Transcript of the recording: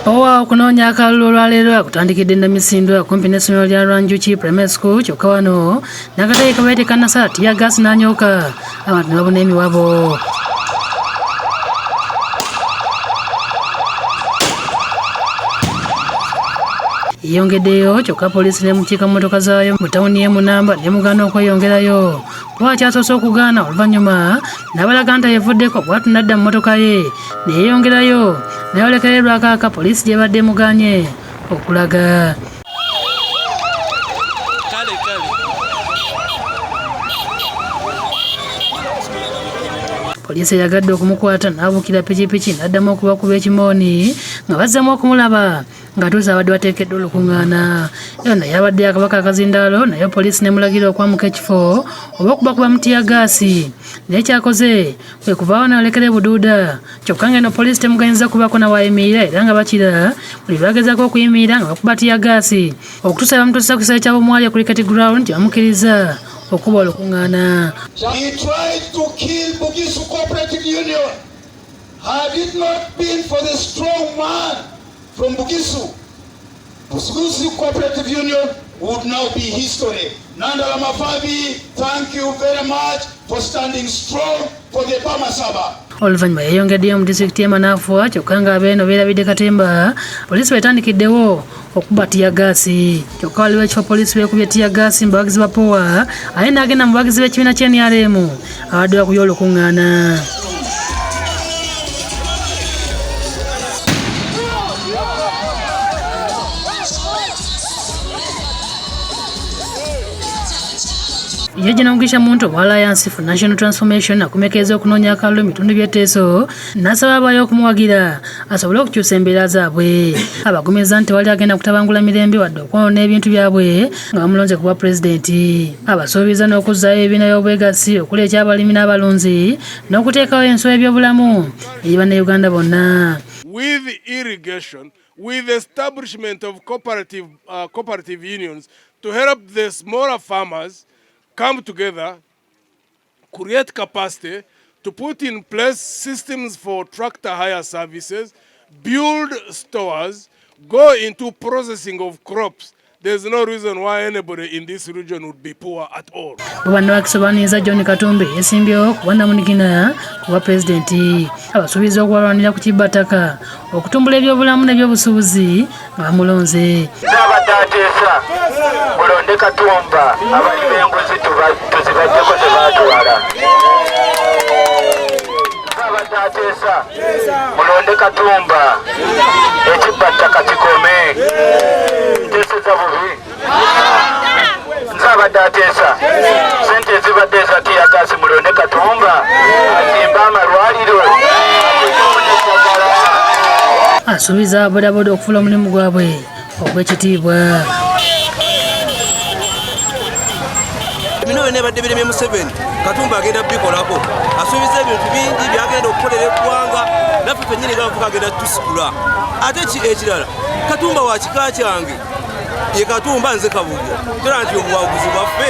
Owa okunoonya akalulu olwaleero akutandikidde Namisindwa kumpi n'essomero lya Rwanjuki Primary School, kyokka wano n'akatale kabaye tekannasala teargas n'anyooka, abantu ne babuna emiwabo. Yeyongeddeyo, kyokka poliisi n'emukiika mu mmotoka zaayo mu tawuni y'e Munamba n'emugaana okweyongerayo. Lwakyasoose okugaana, oluvannyuma n'abalaga nti ayevuddeko, bw'atyo n'adda mu mmotoka ye ne yeeyongerayo n'ayolekera e Lwakaaka poliisi gy'ebadde emugaanye okulaga. Poliisi eyagadde okumukwata n'abuukira pikipiki n'addamu okubakuba ekimooni nga bazzamu okumulaba ng'atuuse abadde bateekeddwa olukuŋŋaana. Era naye abadde akabaka akazindaalo, naye poliisi n'emulagira okwamuka ekifo oba okubakuba mu teargas, naye kyakoze kwe kuvaawo n'ayolekera e Buduuda, kyokka ng'eno poliisi temuganyiza kubaako na waayimirira, era nga bakira buli lwagezaako okuyimirira nga bakuba teargas okutuusa bamutuusa ku kisaawe kya Bumwali e Cricket Ground gye bamukkiriza okuba olukuŋŋaana. He tried to kill Bugisu Cooperative Union. Had it not been for the strong man from Bugisu, Bugisu Cooperative Union would now be history. Nandala Mafabi, thank you very much for standing strong for the Bamasaba. Oluvannyuma yeeyongeddeyo mu disitulikiti y'e Manafwa, kyokka ng'abeeno beerabidde katemba, poliisi bwetandikiddewo okuba teargas, kyokka waliwo ekifo poliisi beekubye teargas mu bawagizi ba POWA, ate n'agenda mu bawagizi b'ekibiina kya NRM abadde bakubye olukuŋŋaana. Ye General Mugisha Muntu owa Alliance for National Transformation akomekereza okunoonya akalulu mu bitundu by'e Teso, n'asaba abaayo okumuwagira asobole okukyusa embeera zaabwe. Abagumiza nti tewali agenda kutabangula mirembe wadde okwonoona ebintu byabwe nga bamulonze ku bwa pulezidenti. Abasuubiza n'okuzzaayo ebibiina by'obwegassi okuli ekyabalimi n'abalunzi n'okuteekawo ensowa ebyobulamu eri Bannayuganda bonna. With irrigation, with the establishment of cooperative unions to help the smaller farmers come together, create capacity, to put in place systems for tractor hire services, build stores, go into processing of crops. There's no reason why anybody in this region would be poor at all. Bo bannawakisobaniriza John Katumbi yeesimbyewo ku bwannamunigina ku bwa pulezidenti, abasuubiza okubalwanira ku kibbattaka, okutumbula ebyobulamu n'ebyobusuubuzi nga bamulonze. Nabadde ateesa mulonde Katumba, abali b'enguzi tuzibajjeko tebaatwala. Nabadde ateesa mulonde Katumba, ekibbattaka kikome. Nteeseza bubi? Nze abadde ateesa sente ezibadde eza teargas, mulonde Katumba azimbe amalwaliro ateekemu n'eddagala. Asuubiza ababodaboda okufuula omulimu gwabwe ogw'ekitiibwa. Bino byonna ebadde biremye Museveni, Katumba agenda bikolako. Asuubiza ebintu bingi byagenda okukolera eggwanga, naffe fenyini gabavuka agenda tusikula. Ate ki ekirala, Katumba wa kika kyange, ye Katumba, nze Kabugo. Tola nti obuwaguzi bwaffe.